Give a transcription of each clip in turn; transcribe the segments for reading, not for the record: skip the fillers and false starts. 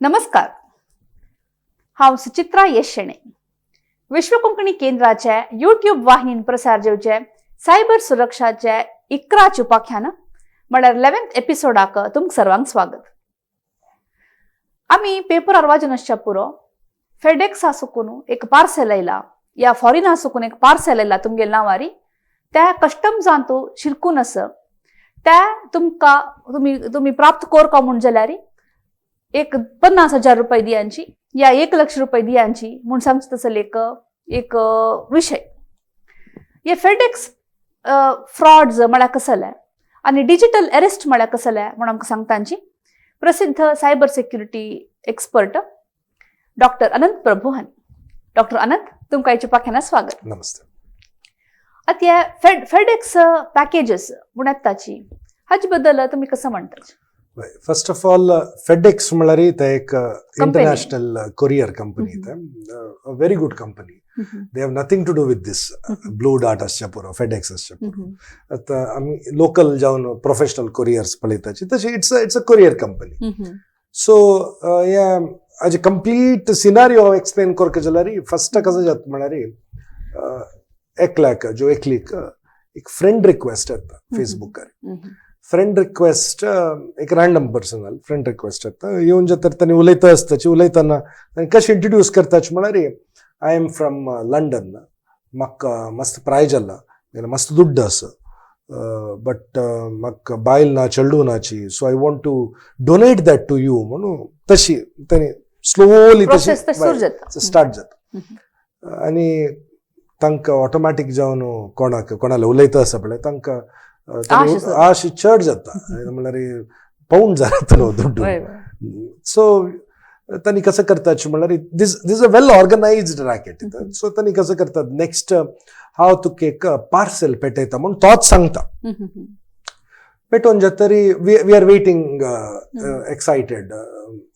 नमस्कार, हांव सुचित्रा येशेणे. विश्व कोंकणी केंद्राचे युट्यूब वाहिनीन प्रसार जेवचे सायबर सुरक्षाचे 11 उपाख्यान म्हळ्यार 11th एपिसोडाक तुमकां सर्वांक स्वागत. आमी पेपरार वाचून आसच्या पुरो, फेडेक्सा सुकून एक पार्सल आयला या फॉरिना सुकून एक पार्सल आयला तुमगेल्या नांवारी, त्या कस्टम्सांतू शिरकून आसा, त्या तुमकां तुमी तुमी प्राप्त कोरका म्हूण जाल्यार एक 50,000 रुपये दियांची या 1 लक्ष रुपये दियांची म्हूण सांगचे तसले एक एक विशय. हे फेडेक्स फ्रॉड्स म्हळ्यार कसले आनी डिजिटल अरेस्ट म्हळ्यार कसले म्हूण आमकां सांगतांची प्रसिद्ध सायबर सेक्युरिटी एक्सपर्ट डॉक्टर अनंत प्रभू हांणी. डॉक्टर अनंत, तुमकां हेच्या पाख्याना स्वागत. नमस्ते. आतां हे फेडेक्स पॅकेजेस म्हूण येताची, हाचे बद्दल तुमी कसं म्हणटात? फर्स्ट ऑफ ऑल, फेडेक्स म्हळ्यार ते एक इंटरनॅशनल कुरियर कंपनी. ते very good company. They have nothing to do with this Blue Dart आसच्या पुरो, फेडेक्स आसच्या पुरो. आतां आमी लोकल जावन प्रोफेशनल कुरियर्स पळयताची, तशी it's a courier company. So हे हाजे कंप्लीट सिनारियो हांव एक्सप्लेन करता जाल्यार, फर्स्ट कसं जाता म्हळ्यार, एकल्याक जो एकलीक एक फ्रेंड रिक्वेस्ट येता फेसबुकार. फ्रेंड रिक्वेस्ट, एक रॅन्डम पर्सनल फ्रेंड रिक्वेस्ट येता. येवन जाता तांणी उलयता आसताची, उलयतना तांणी कशें इंट्रोड्यूस करताची म्हळ्यार, "I am from London, म्हाका मस्त प्राय जाला, मस्त दुड्ड आसा, बट म्हाका बायल ना, चेडूं नाची, so I want to donate that to you" म्हणून तशी तांणी स्लोली तशी प्रोसेस तशी सुरू जाता. स्टार्ट जाता. आनी तांकां ऑटोमॅटीक जावन कोणाक कोणाला उलयता आसा पळय, तांकां आश आसा. आश चड जाता, म्हणल्यार पावून जाता न्हू दुड्डू. वय वय. सो तांणी कसं करतात म्हणल्यार, this this a well organized racket. So तांणी कसं करतात, नेक्स्ट हांव तुका एक पार्सल पेटयता म्हूण तोच सांगता. पेटोवन जातरी we are waiting excited,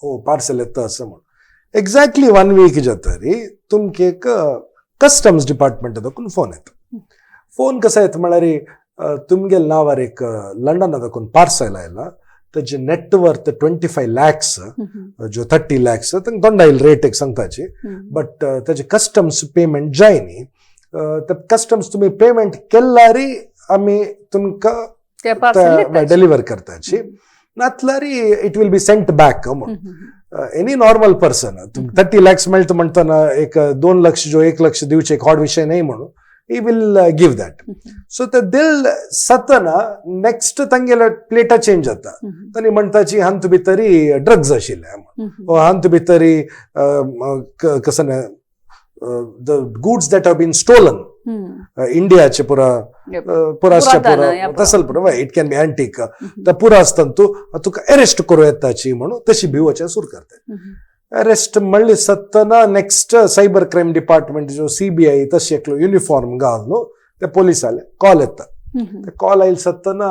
oh, parcel येता असं म्हूण. एक्झॅक्टली वन वीक जातरी तुमकां एक कस्टम्स डिपार्टमेंट दाखून फोन येता. फोन कसो येता म्हळ्यार, तुमगेल्या नांवार एक लंडना दाखून पार्सल आयला, ताजे नेट वर्थ 25 लॅक्स, जो 30 लॅक्स, तांकां तोंडायल रेट एक सांगताची, बट ताजे कस्टम्स पेमेंट जाय न्ही, ते कस्टम्स तुमी पेमेंट केल्यार आमी तुमकां ते पार्सल दिताची. डिलिव्हर करताची, नातल्यार it will be sent back म्हूण. एनी नॉर्मल पर्सन, 30 लॅक्स मेळटा म्हणटना एक 2 लक्ष जो 1 लक्ष दिवचे एक व्हड विशय न्हय म्हणून he will give that. So ते दिल सतना नेक्स्ट तांगेले प्लेटा चेंज जाता. तांणी म्हणटाची, हांतू भितरी ड्रग्स आशिल्ले म्हूण, हांतू भितरी कसं the goods that have been stolen इंडियाचे पुरा पुरा आसच्या पुरातन, पुरा या पुरा. तसल पुरा, it can be antique, तर पुरा आसतना तूं तुका अरेस्ट करूं येताची म्हणून तशी भिवचे सुरू करता. अरेस्ट म्हणली सत्तना नेक्स्ट सायबर क्रायम डिपार्टमेंट जो सीबीआय तशी एकलो युनिफॉर्म घाल न्हू, ते पोलीस आले, कॉल येता. ते कॉल आयल सत्तना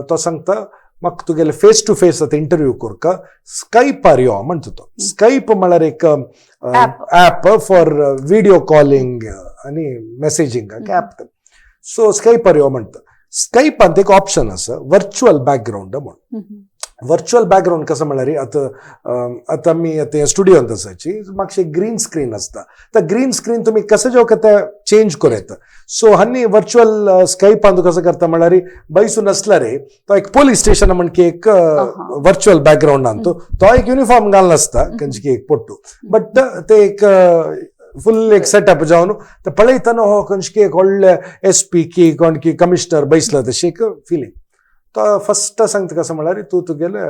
तो सांगता, म्हाका तुगेले फेस टू फेस आतां इंटरव्यू करका, स्कायपार यो म्हणटा तो. स्कायप म्हळ्यार एक App. App for video calling आनी मेसेजींग ऍप. सो स्कायपार यो म्हणटा. स्कायपांत एक ऑप्शन आसा, वर्च्युअल बॅकग्रावंड म्हूण. वर्च्युअल बॅकग्रावंड कसं म्हळ्यार, आतां आतां आमी आतां स्टुडियोंत आसाची, मातशें ग्रीन स्क्रीन आसता. तर ग्रीन स्क्रीन तुमी कसं जेव ते चेंज करूं येता. सो हांनी वर्च्युअल स्कायपान कसं करता म्हळ्यार, बैसून आसल्यार तो एक पोलीस स्टेशन म्हणके एक वर्च्युअल बॅकग्रावंड तो तो एक युनिफॉर्म घालून आसता खंयची एक पोट्टू, बट ते एक फुल एक सेटअप जावन ते पळयतना हो खंयची एक व्हडले एस पी की कोण की कमिशनर बैसला तशी एक फिलींग. तो फर्स्ट सांगता, कसं म्हळ्यार, तूं तुगेले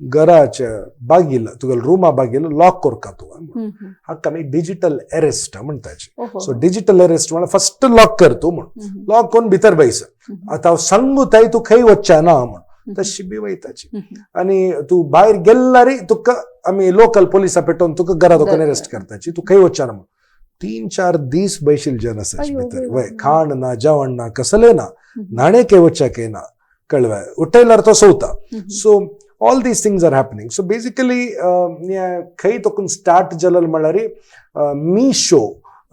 घराच्या बागील, तुगेले रुमा बागील लॉक करका तूं. हाका आमी डिजिटल अरेस्ट म्हणटाची. सो डिजिटल अरेस्ट म्हळ्यार फर्स्ट लॉक कर तूं म्हूण, लॉक करून भितर बैस. आतां हांव सांगू तूं खंय वचच्या ना म्हूण, तशी बी वयताची. आनी तूं भायर गेल्यार तुका आमी लोकल पोलिसा पेटोवन तुका घरा तुका अरेस्ट करताची, तूं खंय वचच्या ना म्हूण. 3-4 दीस बैशील जन आसाची भितर. वय, खाण ना, जेवण ना, कसलें ना, न्हाणे खंय वचच्याक ना, कळवे उठयल्यार तो सोवता. So all these things are happening. So basically खंय तोकून स्टार्ट जालें म्हळ्यार, मिशो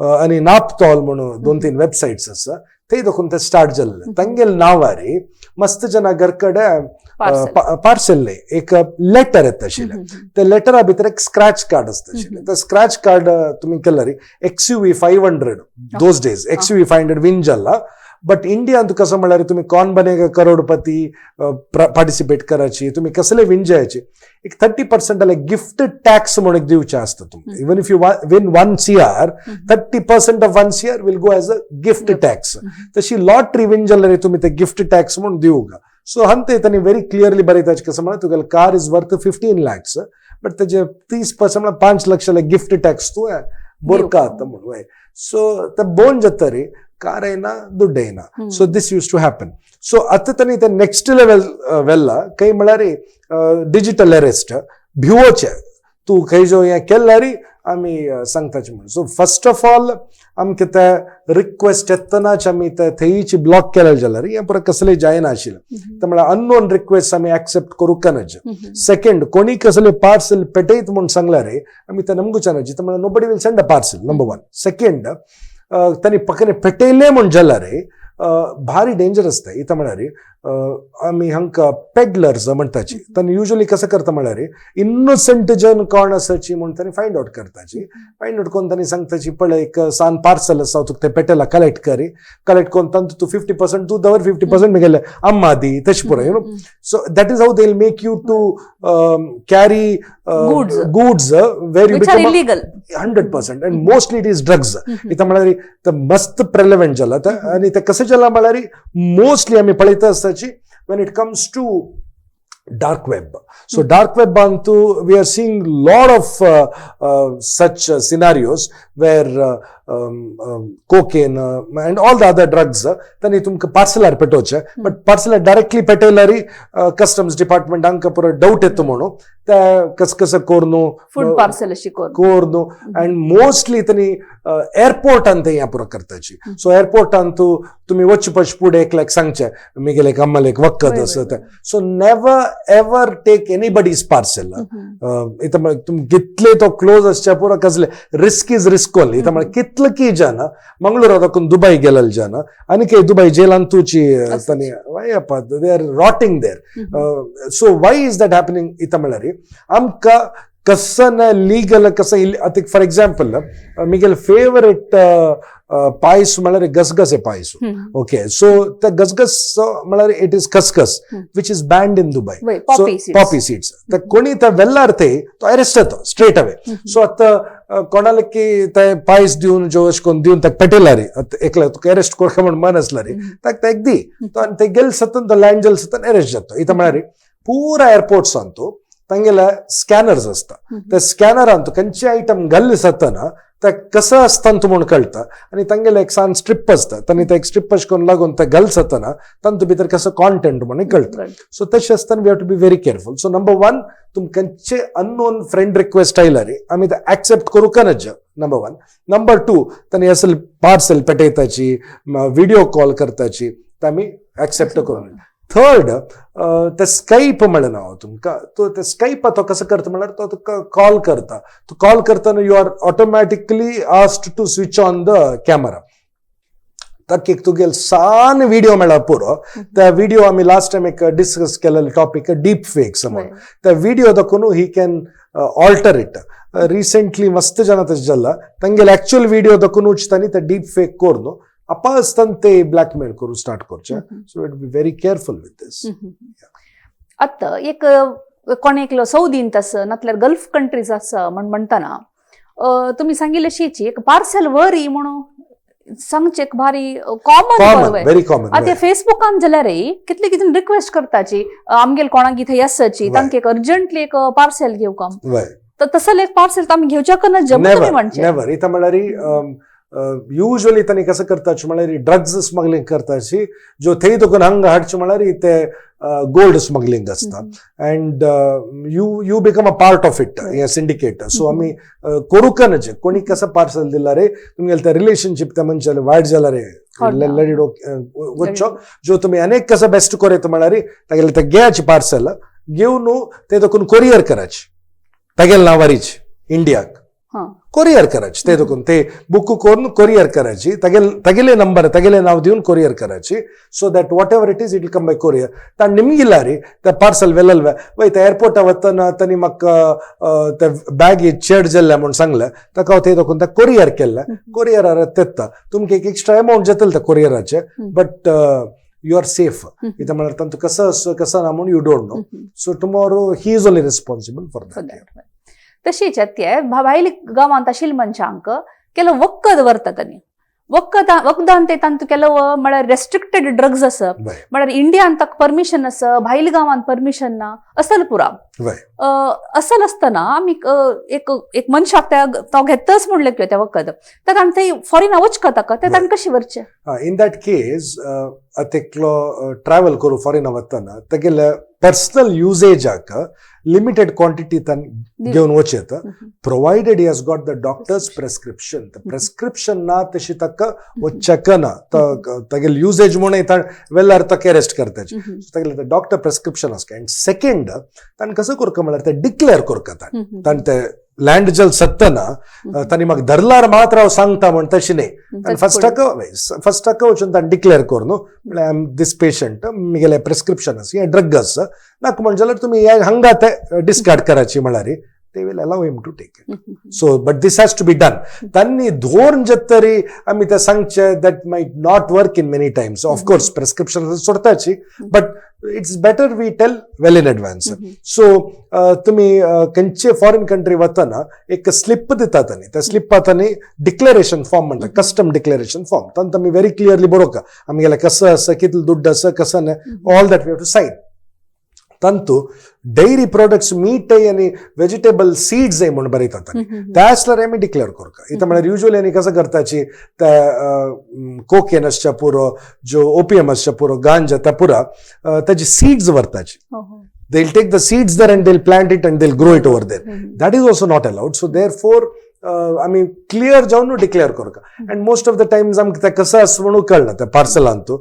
आनी नापतोल म्हणून दोन तीन वेबसायट्स आसा. थंय देखून ते स्टार्ट जाल्ले. तांगेले नांवारी मस्त जना घर कडेन पार्सल न्ही, एक लेटर येता आशिल्लें. त्या लेटरा भितर एक स्क्रॅच कार्ड आसता आशिल्लें. ते स्क्रॅच कार्ड तुमी केल्यार XUV 500, those days XUV 500 win जाला. बट इंडियांत कसं म्हळ्यार तुमी कोण बनेगा करोडपती पार्टिसिपेट करायची, तुमी कसले विन जायचे, एक 30% गिफ्ट टॅक्स म्हणून एक दिवचे आसता तुमकां. Even if you win 1 CR, 30% of 1 CR will go as a gift tax. तशी लॉटरी विन जाल्यार तुमी ते गिफ्ट टॅक्स म्हणून दिवंक. सो हंते तांणी व्हेरी क्लियरली बरयताचे कसं म्हळ्यार तुगेले car is worth 15 lakhs, but तेजे 30% म्हळ्यार 5 लक्ष गिफ्ट टॅक्स तूं बोरका आता म्हणून. हय, सो ते बोन जाता रे, कार येना, दुड्ड येना. So this used to happen. So आतां तांणी ते नेक्स्ट लेवल व्हेला खंय म्हळ्यार डिजिटल अरेस्ट, भिवोचे, तूं खंय जो हें केल्यार आमी सांगताचे म्हणून. सो फर्स्ट ऑफ ऑल आमकां ते रिक्वेस्ट येतनाच आमी ते थंयची ब्लॉक केले जाल्यार हें पुरो कसलें जायना आशिल्लें. ते म्हळ्यार अननोन रिक्वेस्ट आमी एक्सेप्ट करूंक नज. सेकंड, कोणी कसले पार्सल पेटयत म्हूण सांगल्यार आमी ते नमगूचे नज. ते म्हळ्यार nobody will send a parcel, number one. Second, तांणी पकने पेटयले म्हूण जाल्यार भारी डेंजर आसता. इथं म्हळ्यार आमी हांकां पेडलर्स म्हणटाची. तांणी युजली कसं करता म्हळ्यार इनोसंट जन कोण आसाची म्हूण तांणी फायंड आउट करताची. फायंड आउट करून तांणी सांगताची, पळय, एक सान पार्सल आसा, तुका तें पेटेला कलेक्ट करी, कलेक्ट करून तांतू तूं 50% तूं दवर, 50% मिगेले अम्मा दी, तशें पुरो. So that is how they will make you to carry Goods. Goods where you Which are illegal. 100%, and mostly it is drugs. इथं म्हळ्यार ते मस्त प्रेलेवंट जाला ते. आनी ते कशें जाला म्हळ्यार मोस्टली आमी पळयता आसताची when it comes to dark web. So dark web Antu we are seeing lot of such scenarios where cocaine and all the other drugs तांणी तुमकां पार्सलार पेटोवचे, बट पार्सलार डायरेक्टली पेटयल्यार कस्टम्स डिपार्टमेंट हांकां पुरो डाउट येता म्हणून ते कस कसं करून फूड पार्सल अशी करून. करून, अँड मोस्टली तांणी एअरपोर्टान ते हें पुरो करताची. सो एअरपोर्टान तूं तुमी वचचे पश फुडें एकल्याक सांगचें, मिगेले एक अम्माले एक वखद आसा तें. So never ever take anybody's parcel. इथं म्हळ्यार तुमी कितले तो क्लोज आसचे पुरो, कसले रिस्क is risk only. इथं म्हळ्यार कितले की जन मंगळूरा दाखून दुबय गेलेले जन आनी काही दुबय जेलान तुची तांणी, they are rotting there. So why is that happening? इथं म्हळ्यार आमकां कसं लीगल कसं, आतां फॉर एक्झाम्पल मिगेले फेवरेट पायस म्हळ्यार गसगसे पायस. ओके, सो ते गसगस म्हळ्यार it is खसखस, which is banned in Dubai. Poppy. Poppy seeds. तर कोणी त्या वेल्लार ते तो अरेस्ट जातो स्ट्रेट अवे. सो आता कोणाला की ते पायस दिवन जो अशें करून दिवन ताका पेटयला रे, आतां एकल्या तुका अरेस्ट करका म्हण मन आसला रे, ताका ते एक दी तो आनी ते गेल सतन, तो लँड जाल सतन अरेस्ट जातो. इथं म्हळ्यार पुरा एअरपोर्ट्सान तो तांगेले स्कॅनर्स आसता. त्या स्कॅनरान तूं खंयचे आयटम घाल्ले जातना ते कसं आसता तूं म्हूण कळटा. आनी तांगेले एक सान स्ट्रीप आसता, तांणी ते एक स्ट्रीप अशें करून लागून ते घाल जातना तांतू भितर कसो कॉन्टेंट म्हणून कळटा. सो तशें आसतना we have to be very careful. So number one, तुमकां खंयचे अननोन फ्रेंड रिक्वेस्ट आयला रे, आमी ते एक्सेप्ट करूंक नज, नंबर वन. नंबर टू, तांणी असल पार्सल पेटयताची, व्हिडिओ कॉल करताची, ते आमी एक्सेप्ट करूं. थर्ड, ते स्कायप म्हणलें ना हांव तुमकां, तो ते स्कायप तो कसो करता म्हणल्यार तो तुका कॉल करता. तो कॉल करतना you are automatically asked to switch on the camera. ताका एक तुगेल सान व्हिडिओ मेळ्ळा पुरो. त्या व्हिडिओ आमी लास्ट टायम एक डिस्कस केलेले टॉपीक, डीप फेक्स म्हणून, त्या व्हिडिओ दाखोवन he can alter it. Recently मस्त जाणा तशें जाला, तांगेले एक्चुअल व्हिडिओ दाखोवनूच तांणी ते डीप फेक करून आपासतान ते ब्लॅकमेल करून स्टार्ट करचे. So it be very careful with this. आतां एक कोण एकलो सौदींत आसा नातल्यार गल्फ कंट्रीज आसा म्हण म्हणटना तुमी सांगिल्ले शीची एक पार्सल वरी म्हणून सांगचे एक भारी कॉमन. Common, very common. आतां फेसबुकान जाल्यार कितले कितें रिक्वेस्ट करताची, आमगेल कोणाक इथे आसाची, तांकां एक अर्जंटली एक पार्सल घेवंक. तर तसले एक पार्सल आमी घेवच्याक नज तुमी म्हणचे. नेवर. इथं म्हळ्यार युजली तांणी कसं करताची म्हळ्यार ड्रग्स स्मगलिंग करताची, जो थंय तुका हांगा हाडचे म्हळ्यार ते गोल्ड स्मगलिंग आसता and you become a part of it, हे सिंडिकेट. सो आमी करूंक नज. कोणी कसं पार्सल दिला रे, तुमगेले ते रिलेशनशीप त्या मनशाले वायट जाला रे, let it वच्चो. जो तुमी अनेक कसं बेस्ट करयत म्हळ्यार तागेले ते घेयाचे पार्सल, घेवन ते दोकून कोरियर करायचे तागेले नांवारीच इंडियाक. कोरियर करायची. ते देखून ते बुक करून कोरियर करायची, तगेले नंबर तगेले नाव दिवन कोरियर करायची, so that whatever it is, it will come by courier. ताण निमगिಲ್ಲ ರೀ, ते पार्सल वेलल्वे वय ते एअरपोर्टा वतना तांणी म्हाका ते बॅग चेड जाल्ले म्हूण सांगलें ताका, हांव ते देखून ते कोरियर केल्लें. कोरियरार तेत्ता तुमकां एक एक्स्ट्रा अमावंट जातले त्या कोरियराचे, but you are safe. कितें म्हळ्यार तांचो कसो आसा कसो ना म्हूण you don't know. So tomorrow he is only responsible for that. तशीच ते भायली गांवांत आशिल्ले मनशांक ಕೆಲವು वखद व्हरतात आनी वखदां वखदान ते तांतू ಕೆಲವು म्हळ्यार रेस्ट्रिक्टेड ड्रग्स आसा, म्हळ्यार इंडियान ताका परमिशन आसा, भायल्या गांवांत परमिशन ना असल पुरा. असल आसतना आमी एक एक मनशाक त्या तो घेतच म्हणलें कितें तें वखद, तर ताणें थंय फॉरेना वचका ताका तें ताणें कशें व्हरचें? इन that case, एकलो ट्रॅवल करूं फॉरेना वतना तेगेले पर्सनल युजेजाक लिमिटेड क्वांटिटी ताणें घेवन वचेत, provided he has got the doctor's prescription. Prescription ना तशी ताका वचक ना. तागेले युजेज म्हणून वेल्यार ताका अरेस्ट करताचे. तागेले डॉक्टर प्रेस्क्रिप्शन आसता. अँड सेकंड, ताणें कसो करता म्हळ्यार ते डिक्लेअर करता. ताणें ताणें ते लँड जल सत्तना तांणी म्हाका धरल्यार मात्र हांव सांगता म्हण तशें न्ही. फस्टाक वचून ताणें डिक्लेअर करून म्हळ्यार, I am this patient, मिगेलें प्रिस्क्रिप्शन आसा, हें ड्रग आसा, नाका म्हण जाल्यार तुमी हे हांगा ते डिस्कार्ड करायची म्हळ्यार they will allow him to take it. So but this has to be done. तांणी धोरण जे तरी आमी ते सांगचे, that might not work in many times. Of course prescription सोडताची, but it's better we tell well in advance. So तुमी खंयचे foreign country वतना एक स्लिप दितात आनी त्या स्लिपात तांणी डिक्लेरेशन फॉर्म म्हणटा, कस्टम डिक्लेरेशन फॉर्म. तांत आमी व्हेरी क्लियरली बरोवका आमगेलें कसं आसा, कितले दुड्ड आसा, कसं न्ही, all that we have to sign. तांतू dairy products, meet आनी वेजिटेबल सीड्स म्हूण बरयतात. त्या आसल्यार आमी डिक्लेअर करता. इथं म्हळ्यार युजली आनी कसं करताची, त्या कोकेन आसच्या पुरो, जो ओपियम आसच्या पुरो, गांजा त्या पुरा ताजी seeds व्हरताची. They'll take the seeds there and they'll plant it and they'll grow it over there. That is also not allowed. So therefore, आमी क्लियर जावन डिक्लेअर करता. And most of the times आमकां तें कसं आसा म्हणून कळना त्या पार्सलान तूं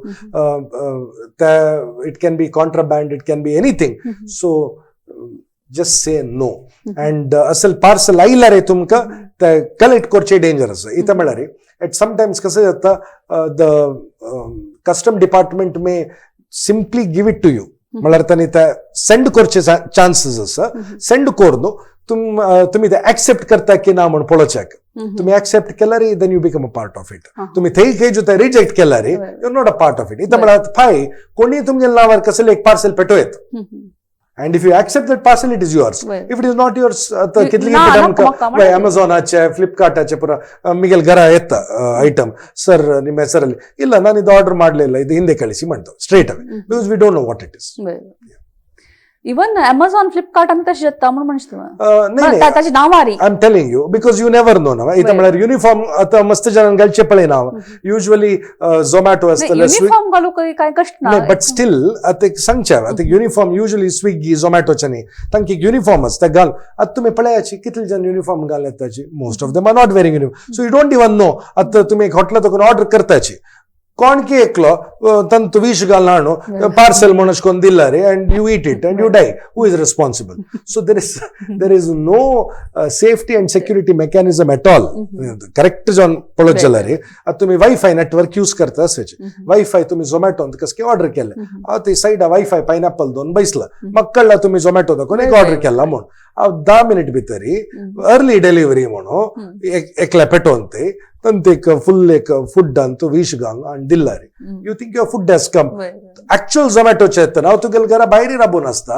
त्या, it can be contraband, it can be anything. So just say no. And असल पार्सल आयल्यार रे तुमकां ते कलेक्ट करचे डेंजर आसा. इथं म्हळ्यार एट समटायम्स कसं जाता, the custom department may simply give it to you. म्हळ्यार तांणी ते सेंड करचे चान्सीस आसा. सेंड करून तुमी ते एक्सेप्ट करता की ना म्हण पळोवच्याक. तुमी एक्सेप्ट केल्यार then you become a part of it. तुमी थंय खंय जो ते रिजेक्ट केल्यार you not a part of it. इथं म्हळ्यार फाय कोणी तुमगे नांवार कसले एक parcel पेटोयत, and if you accept that parcel, it is yours. If it is not yours, आतां कितले ना, आमकां म्हाका ಅಮೆಝಾನ್ ಫ್ಲಿಪ್ಕಾರ್ಟ್ ಪೂರ ಮಿಗೆಲ್ ಗರ ಎತ್ತ ಐಟಮ್, ಸರ್ ನಿಮ್ಮ ಹೆಸರಲ್ಲಿ ಇಲ್ಲ, ನಾನು ಇದು ಆರ್ಡರ್ ಮಾಡಲಿಲ್ಲ, ಇದು ಹಿಂದೆ ಕಳಿಸಿ ಮಾಡ್ತೇವೆ straight away, because we don't know what it is. Even Amazon Flipkart आमी तशें जाता म्हणून म्हणटा नाही. ताची नांवारी. I am telling you because you never know ना. इथं म्हळ्यार युनिफॉर्म आतां मस्त जणांक घालचे पळयना हांव. युजली झोमॅटो आसतलें. युनिफॉर्म घालूंक काय कश्ट ना. नाही, बट स्टील आतां एक सांगचें हांवें, आतां युनिफॉर्म युजली स्विगी झोमॅटोच्या न्ही, तांकां एक युनिफॉर्म आसता घाल. आतां तुमी पळयाची कितले जण युनिफॉर्म घाल येताची. Most of them are not wearing uniform, so you don't even know. आतां तुमी एक हॉटेलात ऑर्डर करताची, कोण की एकलो तांतू विश घालना हाणू पार्सल म्हणून अशें करून दिला रे, and you eat it and you die. Who is responsible? So there is no safety and security mechanism at all. Correct जावन पळोवप जाल्यार रे, आतां तुमी वायफाय नेटवर्क यूज करता अशें, वायफाय तुमी झोमॅटोन कसके ऑर्डर केलें, हांव ते सायडा वायफाय पायनॅपल दोन बैसला, म्हाका कळ्ळा तुमी झोमॅटो दाखोवन एक ऑर्डर केला म्हूण. हांव 10 मिनिट भितरी अर्ली डिलिव्हरी म्हणून एकल्या पेटोवन ते ತಂತ एक फुल एक फूड अंतू विश घाल आनी दिल्ला रे. You think your food has come. Actual ಝೊಮ್ಯಾಟೋಚೆ ಇತ್ತು, ನಾವು ತುಗೆಲ್ ಗರ ಬೈರಿ ರಬ್ಬುನ್ ಅಸ್ತ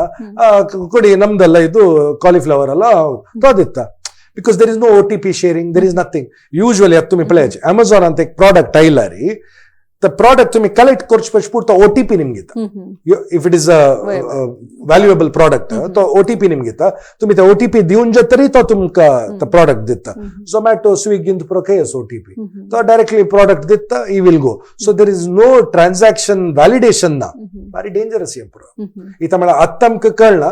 ಕೊಡಿ ನಮ್ದೆಲ್ಲ ಇದು ಕಾಲಿಫ್ಲವರ್ ಅಲ್ಲ ತೋದಿತ್ತ, because there is no OTP sharing, there is nothing. Usually ಅದು तुम्ही पळयाचे, अमेझॉन ಅಂತ एक ಪ್ರಾಡಕ್ಟ್ आयला रे, the product तुम्ही कलेक्ट करचे पयलीं पुरतो ओटीपी निमगे येता. If it is a valuable product, तो ओटीपी निमगे येता. तुम्ही ते ओटीपी दिवन जे तरी तो तुमकां प्रॉडक्ट दिता. झोमॅटो स्विगीन पुरो खंय आसा ओटीपी? तो डायरेक्टली प्रॉडक्ट दिता, he will go. So there is no transaction validation ना. भारी डेंजरस हें पुरो. इथं म्हळ्यार आत्तां आमकां कळना,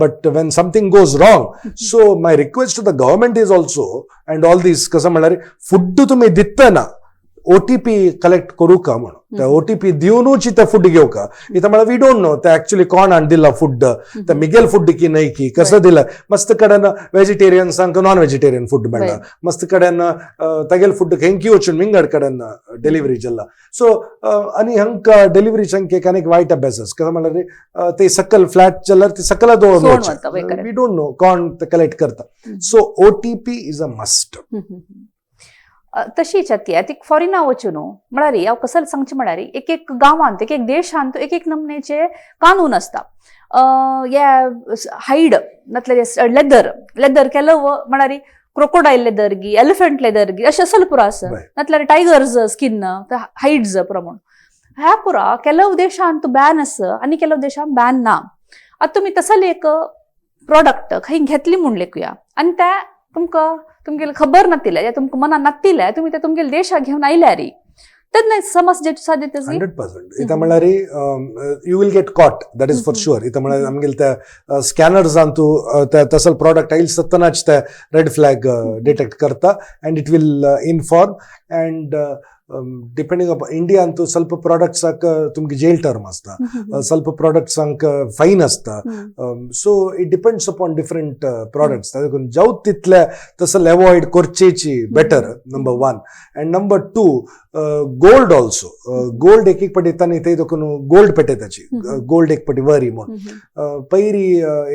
but when something goes wrong. So my request to the government is also and all these, कसं म्हळ्यार फूड तुमी दितना ओटीपी कलेक्ट करू का म्हणून, त्या ओटीपी दिवनूच ते फूड घेऊ का. इथं मला we don't know ते ऍक्च्युली कोण हाण दिला फूड, ते मिगेल फूड की नाही की कसं दिलं. मस्त कडेन व्हेजिटेरियन्सांक नॉन व्हेजिटेरियन फूड मेळ्ळा, मस्त कडेन तगेल फूड हेंकी वचून विंगड कडेन डिलिव्हरी जाल्ला. सो आनी हांकां डिलिव्हरी एक आनीक वायट अभ्यास कसं म्हणल्यार ते सकल फ्लॅट जाल्यार ते सकला दवरून सोडून वता, वय, correct. We don't know कोण ते कलेक्ट करता. So OTP is a must. तशीच ती ती फॉरेना वचून न्हू म्हळ्यार हांव कसं सांगचें म्हळ्यार एक एक गांवांत, एक एक देशांत एक एक नमनेचे कानून आसता. हे हायड नातल्यार लेदर, लेदर केलं म्हळ्यार क्रोकोडायल लेदर गी, एलिफंट लेदर गी, अशें असल पुरो आसा, नातल्यार टायगर्स स्किन हायड्स प्रमाण ह्या पुरा ಕೆಲವು देशांत बॅन आसा आनी ಕೆಲವು देशांत बॅन ना. आतां तुमी तसले एक प्रोडक्ट खंय घेतली म्हूण लेखुया आनी त्या तुमकां तुमगेले खबर नातिल्लें या तुमकां मनान नातिल्लें, तुमी ते तुमगेले देशाक घेवन आयल्यार तेन्ना समज जे साध्यता. 100%. इथं म्हळ्यार you will get caught, that is for sure. इथं म्हळ्यार आमगेले त्या स्कॅनर्सांतू त्या तसल प्रॉडक्ट आयल सत्तनाच त्या रेड फ्लॅग डिटेक्ट करता and it will inform. And depending up इंडियांतू ಸ್ವಲ್ಪ ಪ್ರಾಡಕ್ಟ್ಸಾक तुमगे जेल टर्म आसता, ಸ್ವಲ್ಪ ಪ್ರಾಡಕ್ಟ್सांक फायन आसता. So it depends upon different products. देखून जावत तितले तसले avoid करचेची better, number one. And number two, gold also. Gold एक एक पटी तांणी ते देखून गोल्ड पेटयताची, गोल्ड एक पटी वरी म्हूण. पयरी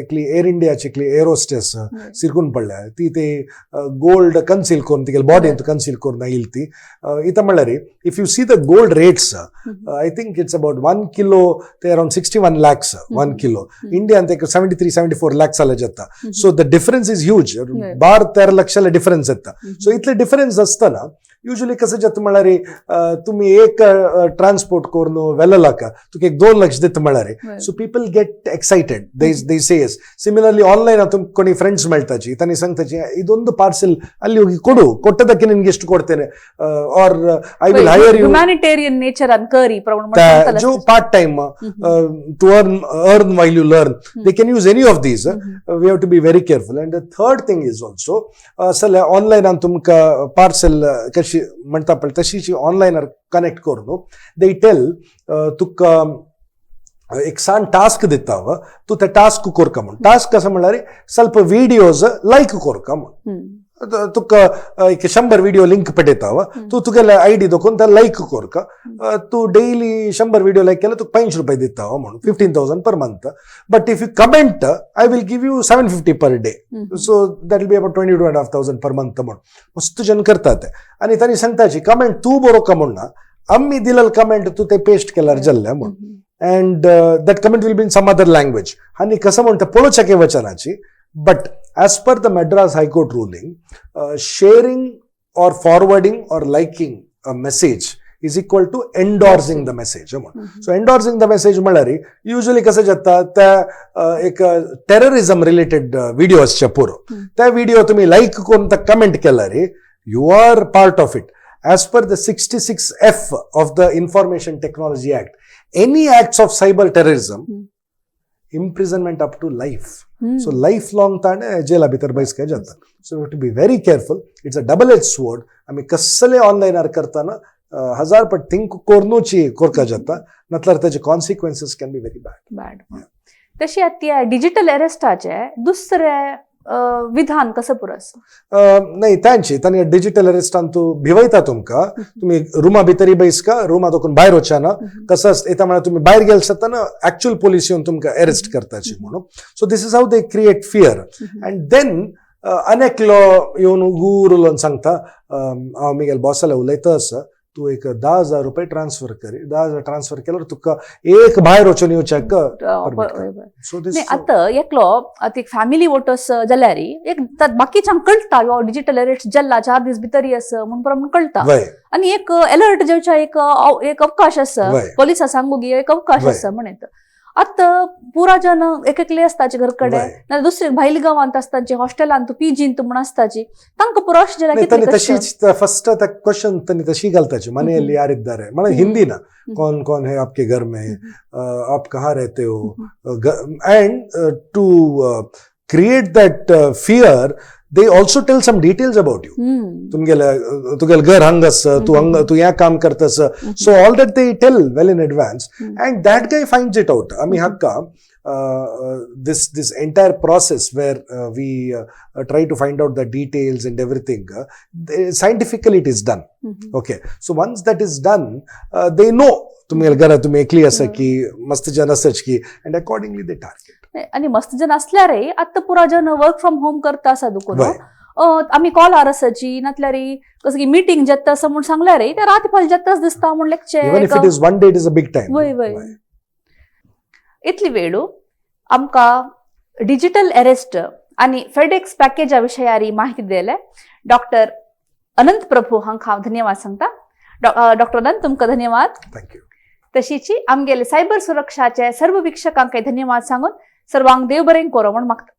एकली एअर इंडियाची एकली एअर होस्टेस सिरकून पडल्या, ती ते गोल्ड कन्सील करून तिगेले बॉडींत कन्सील करून आयली ती. इथं म्हणल्यार if you see the gold rates, I think it's about 1 kilo ते around 61 lakhs 1 kilo. इंडियान एक 73-74 lakhs आले जाता. So the difference is huge. 12-13 लक्षाला difference येता. सो इतले डिफरन्स आसतना युजली कसं जाता म्हळ्यार तुमी एक ट्रान्सपोर्ट करून व्हेलेलाका तुका एक 2 लक्ष दिता म्हळ्यार, so people get excited, they says. Similarly online तुमकां कोणी फ्रेंड्स मेळटाची, तांणी सांगताची ಇದೊಂದು ಪಾರ್ಸೆಲ್ ಅಲ್ಲಿ ಹೋಗಿ ಕೊಡು, ಕೊಟ್ಟದಕ್ಕೆ ನಿನ್ಗೆ ಎಷ್ಟು ಕೊಡ್ತೇನೆ, or I will hire you. Humanitarian nature ಅನ್ ಕರಿ. जो part time to earn while you learn, they can use any of these. We have to be very careful. And the third thing is also, सगळे online तुमकां parcel कशी म्हणटा पळय तशीची ऑनलायनार connect करून they tell तुका एक सान टास्क दिता, तूं ते टास्क करका म्हूण. टास्क कसं म्हणल्यार ಸ್ವಲ್ಪ विडियोज लायक करका म्हूण. तुका एक 100 विडियो लिंक पेटयता, तूं तुगेले I D दाखोवन ते लायक करका. तूं डेली 100 विडियो लायक केल्यार तुका 500 रुपये दिता म्हणून, 15,000 per month. But if you comment, I will give you 750 per day, so that will be about 22.5 thousand per month म्हणून. मस्त जण करतात ते. आनी तांणी सांगताची कमेंट तूं बरोवका म्हूण ना, आमी दिलेल कमेंट तूं ते पेस्ट केल्यार जाल्लें म्हूण. And that comment will be in some other language. आनी कसं म्हणटा पळोवच्याके वचनाची. But as per the Madras High Court ruling, sharing or forwarding or liking a message is equal to endorsing the message म्हणून. So एन्डोर्सिंग the message म्हळ्यार usually कसं जाता, त्या एक terrorism related video आसचे पुरो, त्या व्हिडिओ तुम्ही लायक करून कमेंट केल्यार you are part of it. As per the 66F of the Information Technology Act, any acts of cyber terrorism, imprisonment up to life. So life long ताणे जेला भितर बैसके जाता. So to be very careful. It's a double edge sword. आमी कसले ऑनलायनार करतना हजार पट think कोरनूची कोरका जाता, नातल्यार ताचे consequences can be very bad. Bad. तशी आतां डिजिटल अरेस्टाचे दुसरे विधान कसं पुरस? नाही, त्यांची तांणी डिजिटल अरेस्टान तूं भिवयता तुमकां, तुमी रुमा भितरी बैसका, रुमा दोकून भायर वचना. कसं येता म्हळ्यार तुमी भायर गेले जातना ऍक्च्युअल पोलीस येवन तुमकां अरेस्ट करताची म्हणून. So this is how they create fear. And then अनेकलो येवन गुर उलोवन सांगता, हांव मिगेल बॉसाले उलयता आसा, तूं एक 10,000 रुपये ट्रान्सफर कर, 10,000 ट्रान्सफर केल्यार तुका एक भायर वचून येवच्याक. सो नाही दीस आतां एकलो आतां एक फॅमिली वोटर्स जाल्यार एक बाकीच्यांक कळटा, यो डिजिटल अरेस्ट जाल्ला 4 दीस भितर आसा म्हूण प्रमाण कळटा. आनी एक अलर्ट जेवच्या एक एक अवकाश आसा. पोलिसा सांगू गी एक अवकाश आसा म्हणत. आतां पुरा जन एक एकले आसताचे घर कडेन, नाल्यार दुसरे भायले गांवांत आसताचे, हॉस्टेलांत पीजींत म्हूण आसताची, तांकां पुरो अशें जाल्यार नाही, कितले त्यांनी कश्ट? तशीच फर्स्ट क्वेश्चन त्यांनी तशी घालताची, मನೆಯಲ್ಲಿ यारिದ್ದಾರೆ मला हिंदी ना, कौन कौन है आपके घर में, आप कहाँ रहते हो, and to create that fear. They also tell some details about you. तुमगेले तुगेले घर हंग आस, तूं हंग, तूं हें काम करता. So all that they tell well in advance and that guy finds it out. आमी हाका this entire process where we try to find out the details and everything, scientifically it is done. Okay, so once that is done, they know तुमगेले घरा तुमी एकली आसा की मस्त जन आसाच की, and accordingly they target. आणि मस्त जण असल्यार आतां पुरा जण वर्क फ्रॉम होम करता आसा दुकोन. आमी कॉलार आसाची नातल्यार कसं की मिटींग जाता असं म्हूण सांगल्यार ते राती फाल्यां जाताच दिसता म्हूण. Even if it lecture is one day, it is a big time. वय वय. इतली वेळू आमकां डिजिटल अरेस्ट आनी फेडेक्स पॅकेजा विशयारी माहिती दिले डॉक्टर अनंत प्रभू हांकां हांव धन्यवाद सांगता. डॉक्टर अनंत, तुमकां धन्यवाद. Thank you. तशीची आमगेले सायबर सुरक्षाचे सर्व वीक्षकांकय धन्यवाद सांगून सर्वांक देव बरें करो म्हूण मागता.